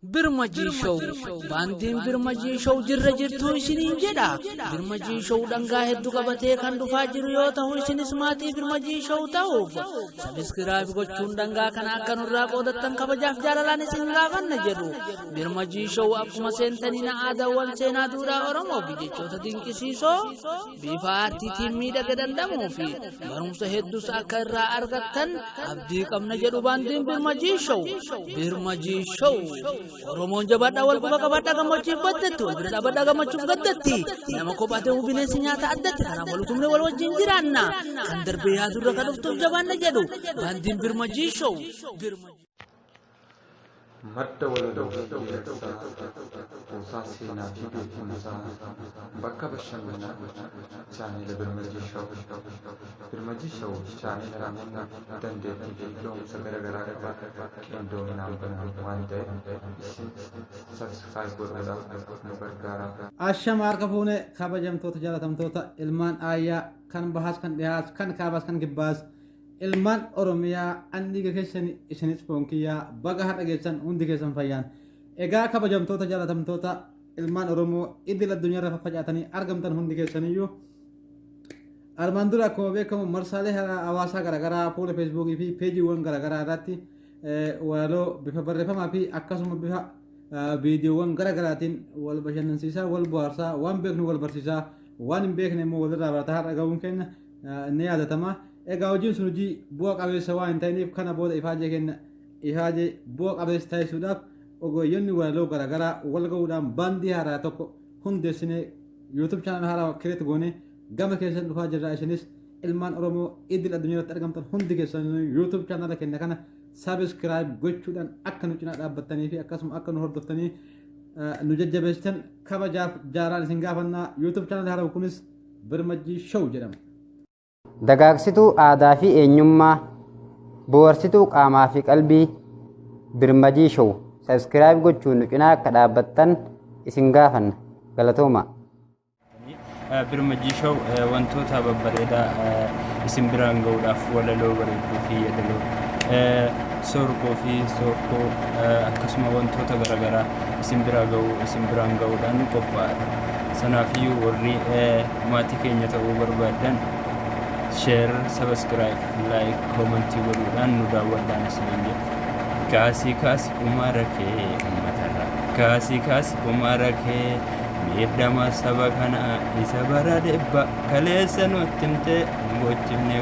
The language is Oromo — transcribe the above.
Birmajii Show. Baandiin Birmajii Show jirra jirtuu isiniin jedha. Birmajii Show dhangaa hedduu qabatee kan dhufaa jiru yoo ta'u, isinis maatii Birmajii Show ta'uuf subscribe gochuun dhangaa kana akka nurraa qoodattan kabajaaf jaalalaan isin gaafanna jedhu. Birmajii Show akkuma seentaniin aadaawwan, seenaa, duudhaa Oromoo fi jechoota dinqisiisoo bifa aartiitiin miidhaga danda'amuu fi barumsa hedduus akka irraa argattan abdii qabna jedhu baandiin Birmajii Show. Birmajii Show. Oromoon jabaadhaa, wal quba qabaadhaa, gammachuuf baddatti, wal bira dhaabadhaa, gammachuuf gaddatti. Nama kophaa ta'uu bineensi nyaata addatti. Kanaaf wal utumne wal wajjin jiraanna. Kan darbe yaadurra kan dhuftuuf jabaanna jedhu baandiin Birmajii Show. Madda walaloo geerarsaa, kuusaa seenaa fi beekumsaa, bakka bashannanaa, chaanela Birmajii Show. Birmajii Show chaanela namoonni dandeettii fi ga'umsa garaagaraa qaban qindoominaan banan waan ta'eef, isin subscribe godhuudhaan nu gargaara. Ashama, harka fuune, kabajamtoota, jaalatamtoota ilmaan aayyaa, kan bahaas, kan dhihaas, kan kaabaas, kan kibbaas, ilmaan Oromiyaa, an dhiiga keessan, isinis foon kiyyaa, baga har'a geessan hundi keessan fayyaan. Egaa kabajamtoota, jaalatamtoota ilmaan Oromoo idil addunyaarra faffacaatanii argamtan hundi keessaniyyuu, armaan dura akkuma beekamu marsaalee hawaasaa garaagaraa, fuula Feesbuukii fi peejiiwwan garaagaraa irratti walaloo bifa barreeffamaa fi akkasuma bifa viidiyoowwan garaagaraatiin wal bashannansiisaa, wal bohaarsaa, waan beeknu wal barsiisaa, waan hin beekne immoo walirraa barataa har'a ga'uun keenya ni yaadatama. Egaa hojiin sun hojii bu'a qabeessa waan hin ta'iniif, kana booda ifaajee keenya ifaajee bu'a qabeessa taasisuudhaaf ogeeyyonni walaloo garaagaraa wal ga'uudhaan baandii haaraa tokko hundeessinee, YouTube channel haaraa create goonee gama keessan dhufaa jirra. Isinis ilmaan Oromoo idil addunyaa irratti argamtan hundi keessan YouTube channel keenya kana subscribe gochuudhaan akka nu cinaa dhaabbattanii fi akkasuma akka nu hordoftanii nu jajjabeessitan kabajaaf jaalaan isin gaafannaa. YouTube channel haaraa kunis Birmajjii Show jedhama. Dagaagsituu aadaa fi eenyummaa, bohaarsituu qaamaa fi qalbii, Birmajii Show subscribe gochuun nu cinaa akka dhaabbattan isin gaafanna. Galatooma. Birmajii Show wantoota babbareedaa isin biraan ga'uudhaaf walaloo bareedduu fi yeedaloo, soorgoo fi soorkoo, akkasuma wantoota garaagaraa isin biraan ga'uudhaan qophaa'aadha. Sanaafiyyuu warri maatii keenya ta'uu barbaaddan share, subscribe, like, comment godhuudhaan nu daawwadhaan isiniin jedha. Kaasii kaasi qumaara kee uummatarra. Kaasii kaasi qumaara kee, miidhama saba kanaa isa bara dhibba kaleessa nutti himtee nu bochifnee.